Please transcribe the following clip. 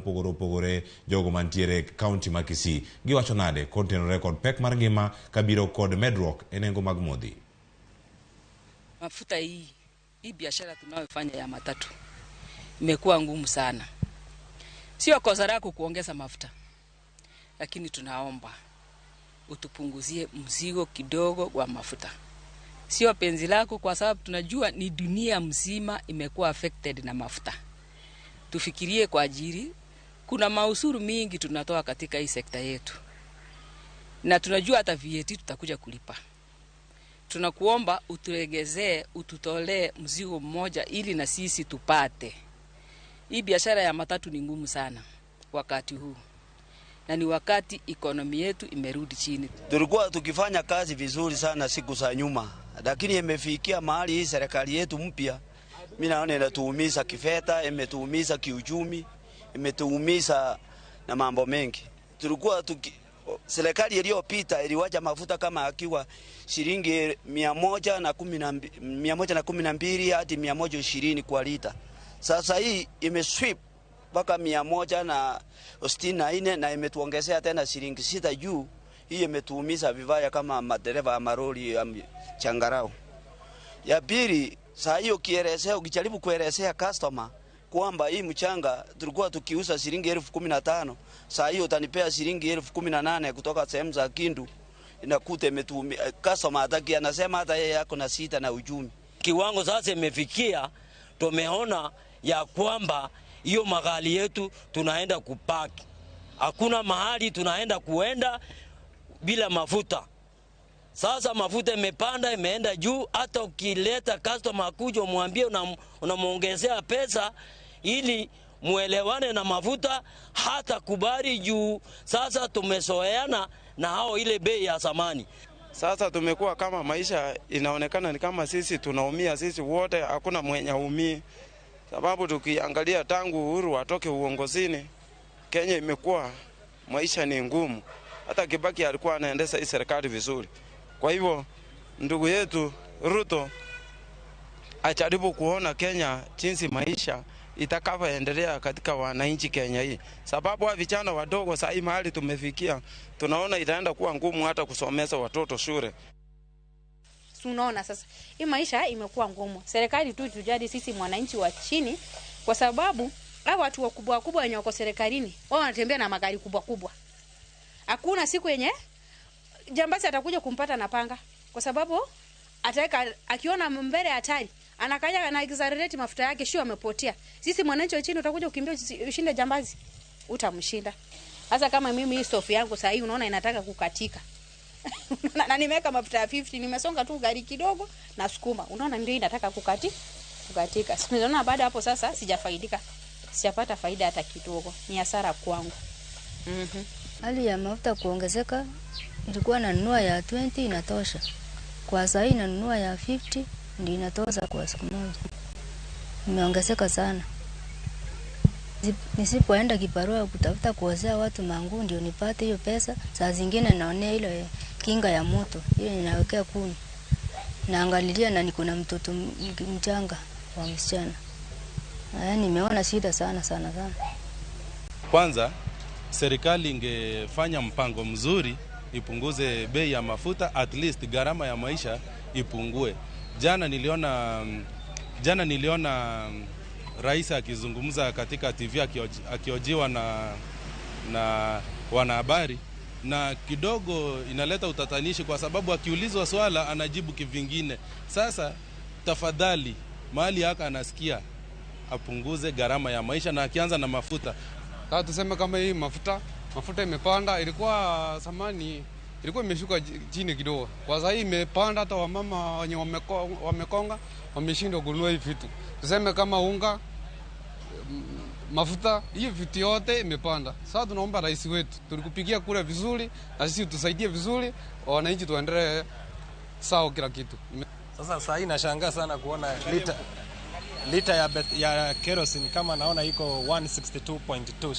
Mopogore opogore jogo mantiere e kaunti ma Kisii. Giwacho nade kotenore kod pek mar ngima kabiro kod medruok e nengo mag modhi. Mafuta hii biashara tunayofanya ya matatu imekuwa ngumu sana. Sio kosa lako kuongeza mafuta, lakini tunaomba utupunguzie mzigo kidogo wa mafuta. Sio penzi lako, kwa sababu tunajua ni dunia mzima imekuwa affected na mafuta. Tufikirie kwa ajili, kuna mausuru mingi tunatoa katika hii sekta yetu, na tunajua hata VAT tutakuja kulipa. Tunakuomba utulegezee, ututolee mzigo mmoja ili na sisi tupate. Hii biashara ya matatu ni ngumu sana wakati huu, na ni wakati ekonomi yetu imerudi chini. Tulikuwa tukifanya kazi vizuri sana siku za nyuma, lakini imefikia mahali hii serikali yetu mpya, mimi naona inatuumiza kifedha, imetuumiza kiuchumi, imetuumiza na mambo mengi. Tulikuwa serikali iliyopita iliwacha mafuta kama akiwa shilingi 112 hadi 120 kwa lita. Sasa hii imesweep mpaka 164 na imetuongezea tena shilingi 6 juu. Hii imetuumiza vibaya kama madereva ya maroli ya changarao. Ya pili, saa hiyo ukijaribu kuelezea customer kwamba hii mchanga tulikuwa tukiuza shilingi 15,000, saa hiyo utanipea shilingi 18,000 kutoka sehemu za Kindu, inakuta imetuumia. Customer hataki, anasema hata yeye yako na sita na uchumi. Kiwango sasa imefikia, tumeona ya kwamba hiyo magari yetu tunaenda kupaki. Hakuna mahali tunaenda kuenda bila mafuta. Sasa mafuta imepanda, imeenda juu. Hata ukileta customer kuja umwambie unamuongezea pesa ili muelewane na mafuta, hata kubali juu. Sasa tumezoeana na hao ile bei ya zamani. Sasa tumekuwa kama maisha inaonekana ni kama sisi tunaumia, sisi wote, hakuna mwenye aumii. Sababu tukiangalia tangu Uhuru atoke uongozini, Kenya imekuwa maisha ni ngumu. Hata Kibaki alikuwa anaendesha hii serikali vizuri. Kwa hivyo ndugu yetu Ruto ajaribu kuona Kenya jinsi maisha itakavyoendelea katika wananchi Kenya hii. Sababu wa vijana wadogo saa hii mahali tumefikia, tunaona itaenda kuwa ngumu hata kusomesha watoto shule. Unaona sasa hii maisha imekuwa ngumu. Serikali tu tujali sisi mwananchi wa chini, kwa sababu hao watu wakubwa wakubwa wenye wako serikalini wao wanatembea na magari kubwa kubwa. Hakuna siku yenye jambazi atakuja kumpata na panga, kwa sababu ataweka, akiona mbele hatari anakaja na accelerate mafuta yake, sio amepotea. Sisi mwananchi wa chini utakuja kukimbia ushinde jambazi, utamshinda. Sasa kama mimi hii stofu yangu sasa hii unaona inataka kukatika. Na nimeweka mafuta ya 50, nimesonga tu gari kidogo na sukuma. Unaona ndio inataka kukatika. Unaona baada hapo sasa sijafaidika. Sijapata faida hata kidogo. Ni hasara kwangu. Hali ya mafuta kuongezeka, ilikuwa nanunua ya 20 inatosha. Kwa sasa hii nanunua ya 50 ndio inatosha kwa siku moja. Imeongezeka sana. Nisipoenda kibarua kutafuta kuozea watu mangu ndio nipate hiyo pesa. Saa zingine naonea ile kinga ya moto, ile ninawekea kuni. Naangalilia na niko na mtoto mchanga wa msichana. Nimeona shida sana sana sana. Kwanza serikali ingefanya mpango mzuri, ipunguze bei ya mafuta, at least gharama ya maisha ipungue. Jana niliona rais akizungumza katika TV akiojiwa na wanahabari, na kidogo inaleta utatanishi kwa sababu akiulizwa swala anajibu kivingine. Sasa tafadhali mahali haka anasikia apunguze gharama ya maisha, na akianza na mafuta. Sasa tuseme kama hii mafuta imepanda, ilikuwa zamani ilikuwa imeshuka chini kidogo. Kwa sasa hii imepanda, hata wamama wenye wamekonga wameshindwa kununua hivi vitu. Tuseme kama unga, mafuta, hiyo vitu yote imepanda. Sasa tunaomba rais wetu, tulikupigia kura vizuri na sisi tusaidie vizuri, wananchi tuendelee sawa kila kitu. Sasa sasa hii nashangaa sana kuona lita ya kerosene kama naona iko 162.2.